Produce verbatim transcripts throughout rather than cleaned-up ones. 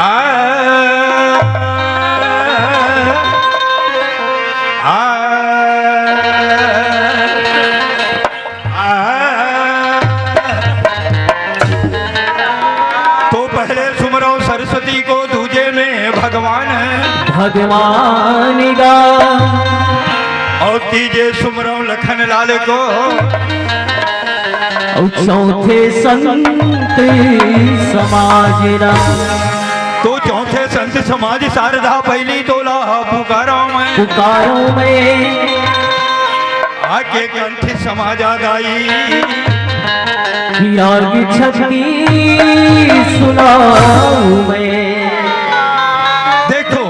आ, आ, आ, तो पहले सुमरो सरस्वती को, दूजे में भगवान। भगवान गा। और तीजे सुमरो लखन लाल को। अउ चौथे संत समाज ला। तो चौथे संत समाज शारदा पहली तोला पुकारो मैं। पुकारो मैं। आके कंठ समाजा दाई। कि आगे छत्ती सुनाऊं मैं। देखो,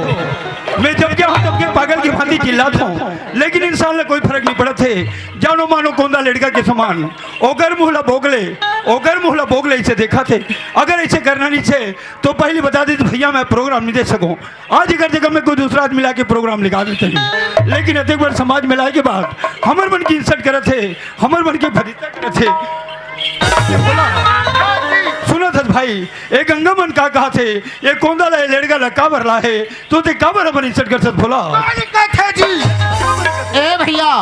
मैं जब क्या हूँ, तब के पागल की भांति चिल्लात हूँ, लेकिन इंसान ला कोई फर्क नहीं पड़त हे। जानो मानो कोंदा लेड़का के समान, ओकर मुंह ला बोगले, ओकर मुंह ला बोगले इसे देखा थे। अगर ऐसे करना नहीं छे, तो पहले बता दे भैया, मैं प्रोग्राम नहीं दे सकूं। आज एकर जगह में कोई दूसरा आदमी लाके प्रोग्राम निकाल देते हैं, लेकिन अतेक बड़ समाज में लाए के बाद हमर मन की इंसल्ट करत हे, हमर मन के फजीता करत हे। सुनत हस भाई, ए गंगा मन का कहा थे, ए कोंदा ला, ए लेड़का ला काबर ला हे, तो ते काबर अपन इंसल्ट कर सकत भोला? का दिक्कत हे जी? ए भैया,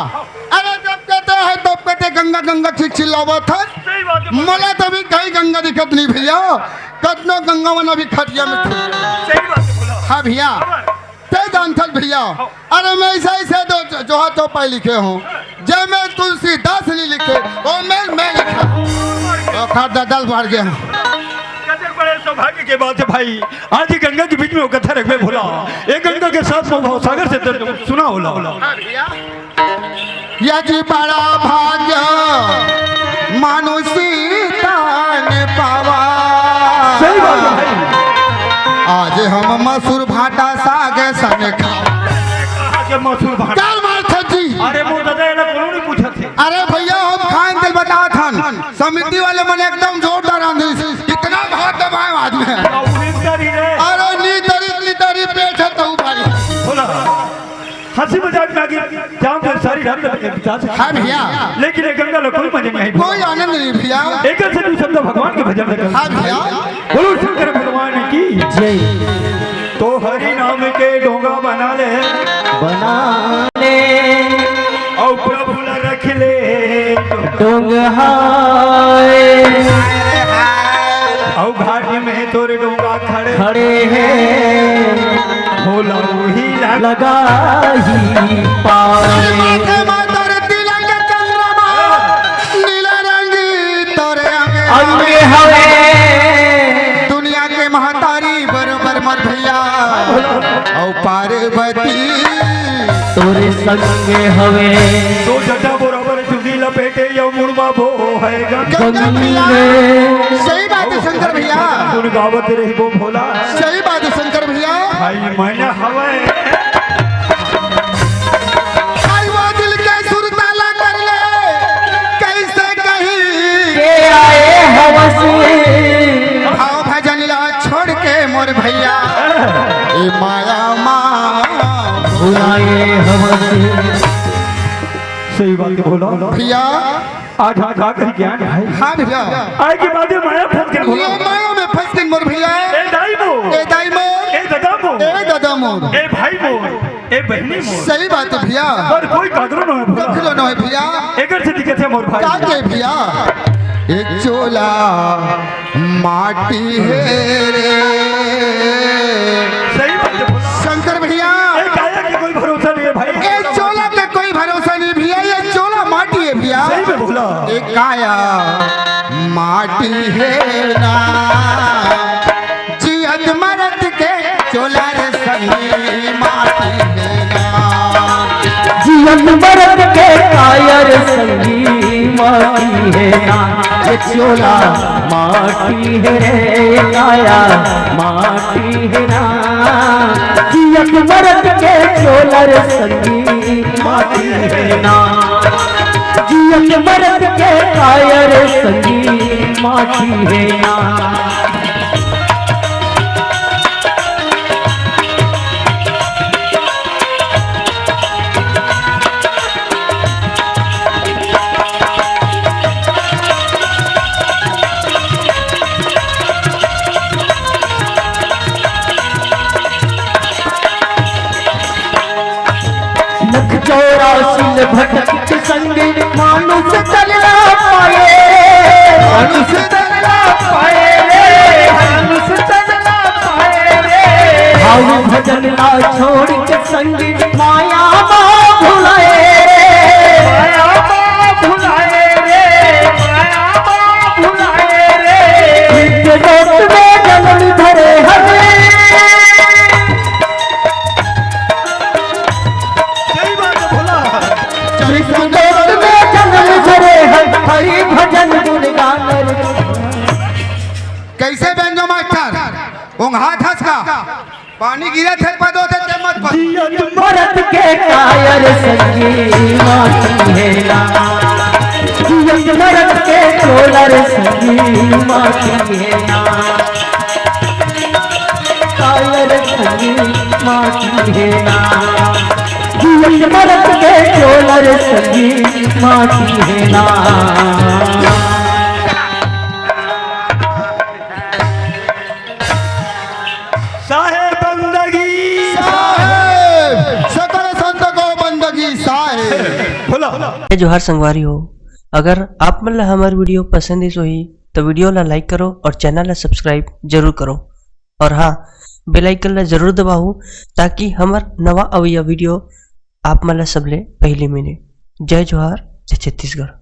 अरे जब कहते हैं तब कहते गंगा गंगा चिल्लावत हे। सही बात है। मोला तभी कहीं गंगा दिखत नहीं भैया, कतनो गंगा मन अभी खटिया में थे। सही बात है भोला। हाँ भैया, ते जानथस भैया, अरे मैं ऐसा ऐसे दो जो, जोहा चौपाई लिखे हूँ, जे मैं तुलसीदास नहीं लिखे, वो मैं, मैं लिखा। तो खा ददल बढ़ गया। कते बड़े सौभाग्य के बात है भाई, आज ही गंगा के बीच में वो कथा रखबे भोला। एक गंगा के साथ में भव सागर से तर सुना होला। या जी बड़ा भाग्य मानुषी तन पावा। सही बात है भाई। आज हम मसूर भाटा साग संग खा। कहा के मसूर भाटा? चार मार छज्जी। अरे मोर दादा, एला कोनो नहीं पूछत हे। अरे भैया, हम खान दिल बतात हन, समिति वाले मन एकदम जोरदार आंधी, इतना भात दबाए आज में। अरे नी तरी, नी तरी पेट है तऊ भाई। भोला। हंसी मजाक में आगे जाम कर सारी रात तक बिता सकते हैं। हाँ भैया। लेकिन ये गंगा ला कोई मजा नहीं आए। कोई आनंद नहीं भैया। एक से दू शब्द भगवान के भजन में कर। हाँ भैया। बोलो शंकर भगवान की जय। तो हरि नाम के डोंगा बना ले। बना ले। और प्रभु ला रख ले। डोंगा। और घाट में तोर डोंगा खड़े। खड़े हैं। भोला वही लगा। लगा ही पावे। माथे मा तोर तिलक चंद्रमा, नीला रंग तोर अंग। अंग हवे। दुनिया के महतारी बरोबर मोर भैया। और पार्वती। तोरे संग हवे। तो जटा बरोबर चुगी लपेटे यो मुड़मा बो है गंगा। गंगा। सही बात है शंकर भैया। गुण गावत रही वो भोला। सही बात है शंकर भैया। भाई मन हवे। भाई वो दिल के सुर ताला कर ले, कैसे कही। के आए हवस। भाव भजन ला छोड़ के मोर भैया, ए माया मा भुलाए हवस। सही बात है भोला। भैया। आज, आज, आज ही ज्ञान है। हाँ भैया। आज के बाद ये माया फंस गए भोला। ये माया में फंस गए मोर भैया। ए दाई मोर। ए दाई मोर। ए दादा मोर। ए दादा मोर। ए भाई मोर। ए बहनी मोर। सही बात है भैया। पर कोई कागरो न है भोला। कागरो न है भैया। एकर से दिक्कत है मोर भाई। का के भैया? एक चोला माटी हे रे। सही बात है भोला। शंकर भैया। ए काया के कोई भरोसा नहीं है भाई। ए चोला के कोई भरोसा नहीं भैया, ये चोला माटी है भैया। सही में भोला। ए काया माटी हे ना, जियत मरत के चोला रे संगी माटी हे ना। जियत मरत के काया रे संगी माटी हे ना, ये चोला माटी हे रे काया माटी हे ना। जियत मरत के चोला रे संगी माटी हे ना। जियत मरत के काया रे संगी माटी हे ना। चौरासी भटक संग मानुष तन ना पाए रे। मानुष तन ना पाए रे, मानुष तन ना पाए रे। भाव भजन ला छोड़ के संग माया मा भुलाए रे। माया मा भुलाए रे, माया मा भुलाए रे। नित्य लोक में जन्म धरे हरे। सही बात है भोला। कृष्ण लोक में जन्म धरे हैं, हरि भजन गुण गान रे। कैसे बेंजो मास्टर? ओंघात हस का? पानी गिरे थे पदो थे ते मत पद। जियत मरत के कायर संगी माटी है ना। जियत मरत के चोलर संगी माटी है ना। कायर संगी माटी है ना। जियत मरत के चोलर संगी माटी है ना। साहेब बंदगी। साहेब, सकल संत को बंदगी साहेब। भोला। जय जोहार संगवारी हो, अगर आप मन ला हमर वीडियो पसंद आइस होही तो वीडियो ला लाइक करो और चैनल ला सब्सक्राइब जरूर करो। और हाँ, बेल आइकन ला जरूर दबाओ ताकि हमर नवा अवइया वीडियो आप मन ला सबले पहले मिले। जय जोहार, जय छत्तीसगढ़।